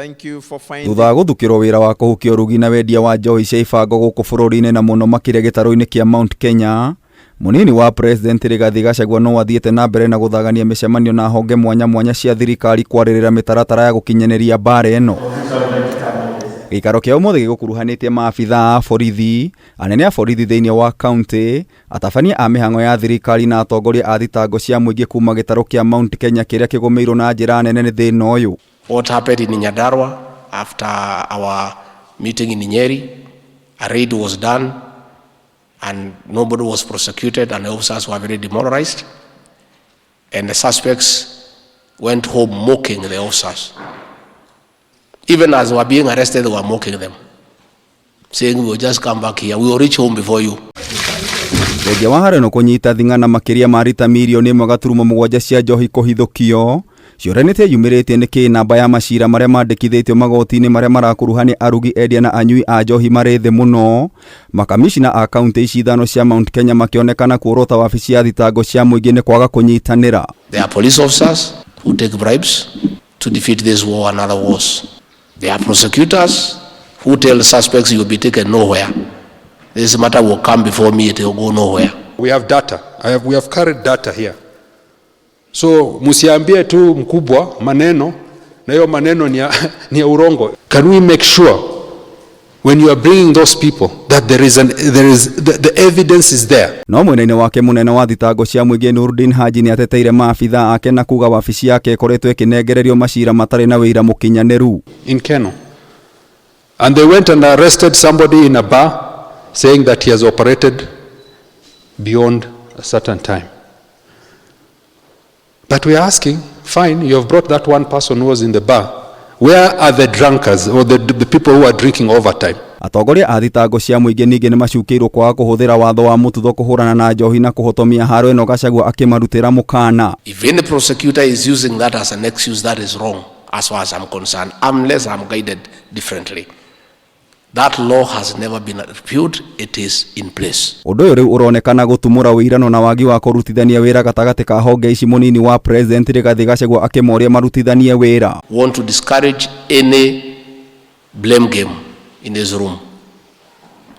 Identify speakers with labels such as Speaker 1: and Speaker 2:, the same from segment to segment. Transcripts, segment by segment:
Speaker 1: Thank you for finding
Speaker 2: Thutha wa gũthukĩrwo wĩra wa kũhukia ũrugi na wendia wa njohi cia ibango gũkũ bũrũri-inĩ na mũno makĩria gĩtarũ-inĩ kĩa Mount Kenya, mũnini wa President Rigathi Gachagua no athiĩte na mbere na gũthagania mĩcemanio na honge mwanya mwanya cia thirikari kwarĩrĩra mĩtaratara ya gũkinyanĩria mbara ĩno. Gĩikaro kĩa ũmũthĩ gĩgũkuruhanĩtie maabithaa a borithi, anene a borithi thĩinĩ wa kaunti, atabania a mĩhang'o ya thirikari na atongoria a thitango cia mũingĩ kuma gĩtarũ kĩa Mount Kenya kĩrĩa kĩgũmĩirwo na njĩra nene nĩ thĩna ũyũ.
Speaker 3: What happened in Nyandarua after our meeting in Nyeri, a raid was done and nobody was prosecuted and the officers were very demoralized and the suspects went home mocking the officers. Even as they were being arrested, they were mocking them, saying, we will just come back here, we will reach home before you.
Speaker 2: Thengia wa haro ĩno kũnyita thing'a na makĩria ma rita mirioni 1.7 cia njohi kũhithũkio, ciũria nĩ ciĩyumĩrĩtie nĩkĩ namba ya macira marĩa mandĩkithĩtio magoti-inĩ marĩa marakuruhania arugi, endia na anyui a njohi marĩ thĩ mũno. Makamishna a kaunti ici ithano cia Mount Kenya makĩonekana kuorota wabici ya thitango cia mũingĩ nĩ kwaga kũnyitanĩra.
Speaker 3: There are police officers who take bribes to defeat this war and other wars. There are prosecutors who tell suspects you will be taken nowhere. This matter will come before me, it will go nowhere.
Speaker 4: We have data. We have carried data here. So msiambie tu mkubwa maneno na hiyo maneno ni ya urongo. Can we make sure when you are bringing those people that there is an, there is the, the evidence is there?
Speaker 2: No mwena-inĩ wake mũnene wa thitango cia mũingĩ Nurdin Haji nĩ ateteire maabithaa ake na kuga wabici yake ĩkoretwo ĩkĩnengererio macira matarĩ na wĩira mũkinyanĩru.
Speaker 4: In Keno. And they went and arrested somebody in a bar saying that he has operated beyond a certain time. But we are asking, fine, you have brought that one person who was in the bar. Where are the drunkards or the people who are drinking overtime?
Speaker 2: Atongoria a thitango cia mũingĩ ningĩ nĩ macukĩirwo kwaga kũhũthĩra watho wa mũtutho kũhũrana na njohi na kũhotomia haro ĩno Gachagua akĩmarutĩra mũkana.
Speaker 3: If any prosecutor is using that as an excuse, that is wrong as far as I'm concerned, unless I'm guided differently. That law has never been repealed, it is in place.
Speaker 2: Ũndũ ũyũ rĩu ũronekana gũtumũra wĩirano na wagi wa kũrutithania wĩra gatagatĩ ka honge ici mũnini wa President Rigathi Gachagua akĩmoria marutithanie wĩra.
Speaker 3: Want to discourage any blame game in this room.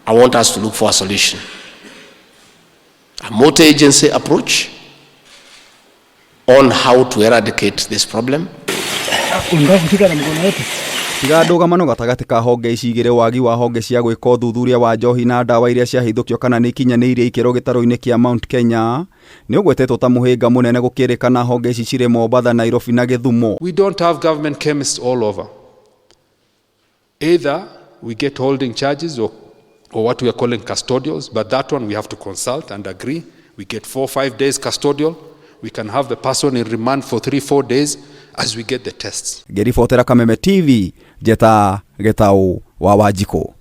Speaker 3: I want us to look for a solution. A multi-agency approach on how to eradicate this problem.
Speaker 2: Tiga ndũgamano gatagatĩ ka honge ici igĩrĩ, wagi wa honge cia gwĩka ũthuthuria wa njohi na ndawa iria ciahithũkio kana nĩ ikinyanĩirie ikĩro gĩtarũ-inĩ kĩa Mount Kenya nĩ ũgwetetwo ta mũhĩnga mũnene gũkĩrĩkana honge ici cirĩ Mombatha, Nairobi na Gĩthumo.
Speaker 4: We don't have government chemists all over. Either we get holding charges or what we are calling custodials, but that one we have to consult and agree. We get 4 or 5 days custodial. We can have the person in remand for 3-4 days as we get the tests.
Speaker 2: Ngĩribotera Kameme TV, Njeta Gĩtaũ wa Wanjikũ.